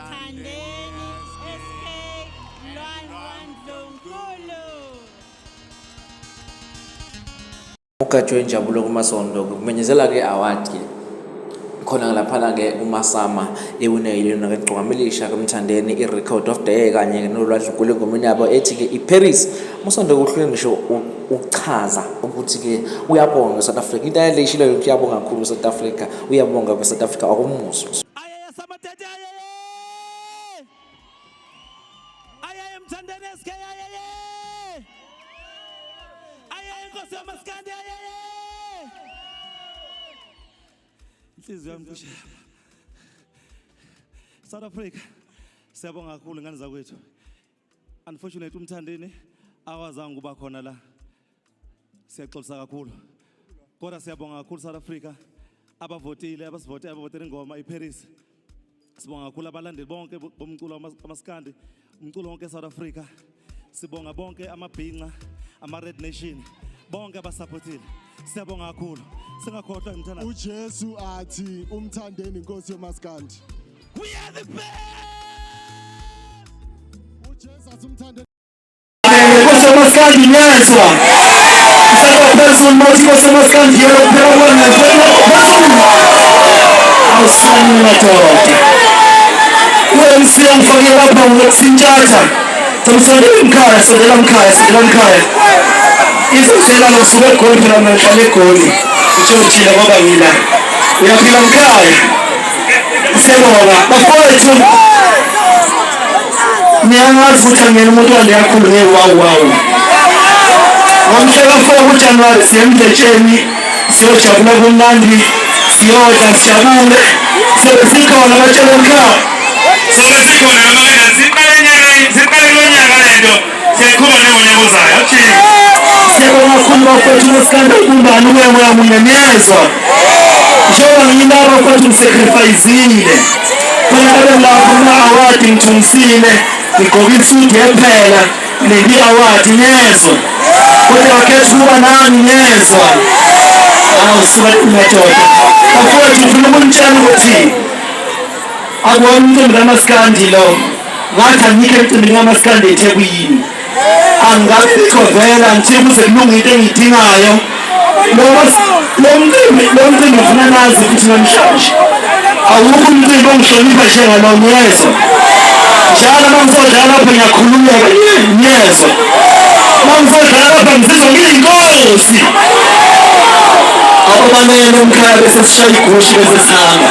Mthandeni SK Lwandle Ndlunkulu. Ugajwe injabulo kumasondo kumenyezela ke award ke khona laphana ke kumasama ewineyile yona ke gcwamilisha ke Mthandeni i-record of the year kanye nolwandle nkulu engomeni yabo ethi ke iParis. Umasondo kuhlule ngisho ukuchaza ukuthi ke uyabonga South Africa into ayaleyishilo ukuthi uyabonga kakhulu South Africa, uyabonga ku South Africa akumuzwa. Ayeye samatete ayeye. Ayeye Mthandeni SK ayeye. Ayeye Nkosi yamaskandi ayeye. Inhliziyo yami cishe. South Africa. Siyabonga kakhulu ngane zakwethu. Unfortunately uMthandeni awazange kuba khona la. Siyaxolisa kakhulu. Kodwa siyabonga kakhulu South Africa abavotile, abasivotele, abavotele ingoma iParis. Sibonga kakhulu abalandeli bonke bomculo wamaskandi, umculo wonke eSouth Africa. Sibonga bonke amabhinca, ama Red Nation, bonke abasupportile. Siyabonga kakhulu. Singakhohlwa imthanda. UJesu athi uMthandeni inkosi yomaskandi. We are the best. UJesu athi uMthandeni Nkosi yomaskandi niyezwa. Mhlaba phezulu mawuthi Nkosi yomaskandi yebo kuphela kwena phezulu. Awusani madoda. U-MC angifake lapha ngokusintshatha. Sondela mkhaya, sondela mkhaya, sondela mkhaya. Izosela lo suke eGoli phela mina ngihlala eGoli. Utshontshile ngoba ngila. Uyaphila mkhaya. Siyabonga. Bafowethu. Niyangazi ukuthi angiyena umuntu wande kakhulu nge-wow wow. Ngomhla ka-4 kuJanuwari siye emdletsheni siyojabula kumnandi, siyodla sijabule, siyobe sikhona batshela umkhaya. Sobe sikhona noma kanjani, siqale nyaka, siqale kulo nyaka lento, siyayiqhuba nangonyaka ozayo. Awujiki. Siyabonga kakhulu bafowethu umasikandi ubumbane ubuya moya munye niyezwa. Njengoba ngiyilaba bafowethu ngisacrificile. Phela abe lapho kuma-award ngithungisile, ngigqoke isudu yephela, ngi-award niyezwa. Kodwa wakhetha ukuba nami niyezwa. Awu suka madoda. Bafowethu ngifuna ukunitshela ukuthi akuwona umcimbi kamaskandi lo. Ngathi angikho emcimbini kamaskandi eThekwini. Angikabikho vela ngithi kuze kulunge into engiyidingayo. Lo mcimbi ufuna nazi ukuthi namhlanje awukho umcimbi ongihlonipha njengalo niyezwa. Njalo uma ngizodlala lapha ngiyakhululeka niyezwa. Uma ngizodlala lapha ngizizwa ngiyinkosi. Ababalele umkhaya bese sishaya igushi bese sihamba.